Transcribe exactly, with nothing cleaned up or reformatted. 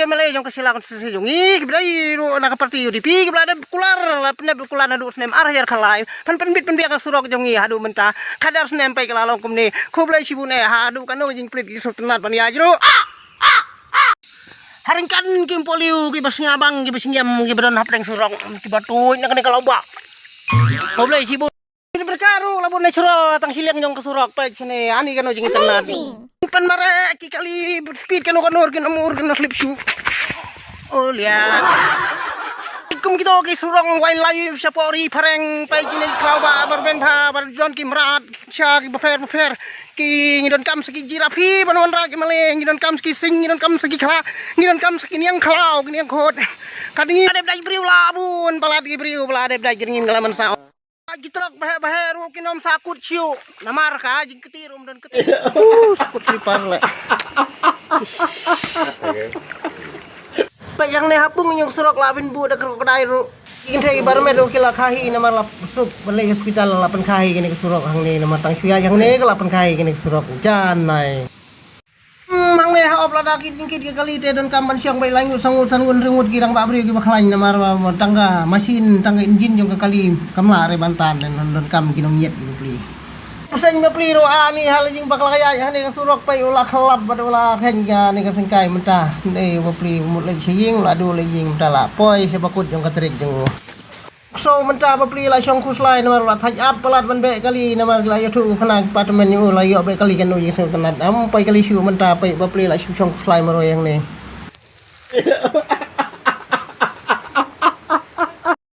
M L A jong ka Shillong Constituency jong ngi, ki ba dei ruh na ka party U D P, ki ba la dep kular, la pynep kular naduh snem ar hajar khatlai. Pynbit pynbiang ka surok jong ngi haduh mynta. Khadar snem peit ka la long kumne. Khublei shibun eh, haduh kano jingpynleit ki sngewtynnat ban ïa jruh. Ha ryngkat ki ym poi leh ki ba sngewbang, ki ba sngewbang, ki ba don hapdeng surok, ki ba tuid na kane ka lawbah. Khublei shibun. Ini berkaru la bun natural tang shiliang jong ka surok peit shane, ani kano jingtynnat. Pynmareh ki kali speed kano kano kin amur kano slip shoe. Oh lia. Kum kito ki surok wildlife shapoh ri phareng peit kine ki khlaw ba bar ben pha bar jon ki mrad sha ki bapher bapher. Ki ngi donkam sa ki jirafi ban wanrah ki male, ngi donkam sa ki sing, ngi donkam sa ki khla, ngi donkam sa ki niang khlaw, ki niang khot. Ka dei ngi dep dai briew la bun, palat ki briew, palat dep dai jingin kala man sa. Ki trok baheh baheh ruh ki nym sakut shu. Namar ka jingkti ruh ym don kti. Uh, sakut slipar le. Peit hangne ha pung ïong surok la bin buh da krokodil ruh. Ki kynthei ki bar met ruh ki la kha hi namar la suk ban leit hospital la pynkha hi kine ki surok hangne namar tang shu ïaid hangne ka la pynkha hi kine ki surok. Jan nai. Hmm, hangne ha op lada ki jingkit ki kali te donkam ban shong beit lai ngut, saw ngut, san ngut, hynriew ngut ki rangbah briew ki ba khlaiñ namar ba, ba tang ka machine, tang ka engine jong ka kali kam lah re ban tan, don, donkam ki nongñiet ki bapli. Seng bapli ruh ani ha la jingpakla ïaid hangne ka surok peit u la khlap bad u la kheiñ ka ne ka sengkai mynta. Sngewdei u bapli mut leit sha ïing, u la duh leit ïing mynta la poi sha bakut jong ka trik jong u. Kso mynta bapli la shong khuslai namar la thait ap palat ban beh kali namar la ïathuh u khana ki department ïa u la ïoh beh kali kano jingsngewtynnat. Am poi kali shu mynta peit bapli la shong khuslai marwei hangne.